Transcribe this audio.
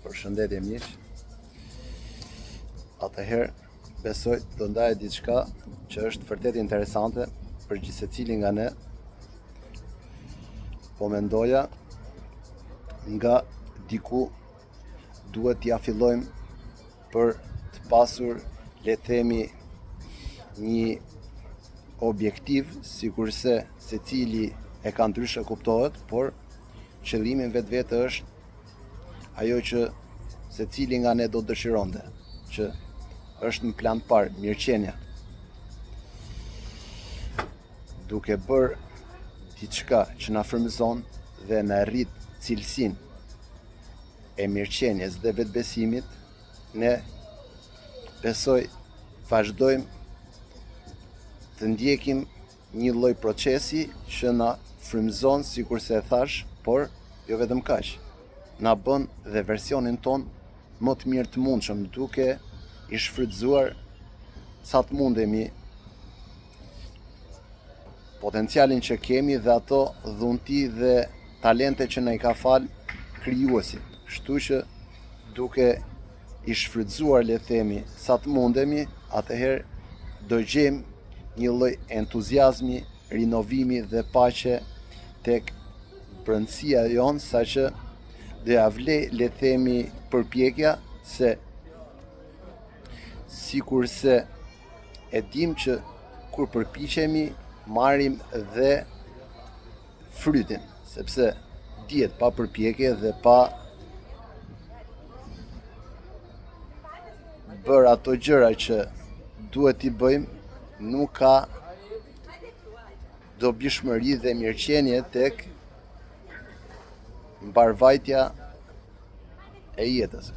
Përshëndetje miq. Atëherë besoj do ndaj diçka që është vërtet interesante për gjithsecilin nga ne. Po mendoja nga diku duhet t'ia fillojmë për të pasur le të themi një objektiv, sikurse secili e ka ndryshe kuptohet, por qëllimi në vetvete është ajo që secili nga ne do të dëshironte, që është në plan të parë, mirëqenia. Duke bërë diçka që na frymëzon dhe na rrit cilësinë e mirëqenies dhe vetëbesimit, ne besoj vazhdojmë të ndjekim një lloj procesi që na frymëzon sikurse e thashë, por jo vetëm kaq. Na bën dhe versionin tonë më të mirë të mundshëm duke i shfrytëzuar sa të mundemi potencialin që kemi dhe ato dhunti dhe talente që na i ka falë krijuesi. Kështu që duke i shfrytëzuar le të themi sa të mundemi, atëherë do gjejmë një lloj entuziazmi, rinovimi dhe paqe tek brendësia jonë, saqë do ja vlej le të themi përpjekja se sikurse e dim që kur përpiqemi marrim dhe frytin, sepse dihet pa përpjekje dhe pa bërë ato gjëra që duhet t'i bëjmë, nuk ka dobishmëri dhe mirëqenie tek mbarëvajtja e jetës.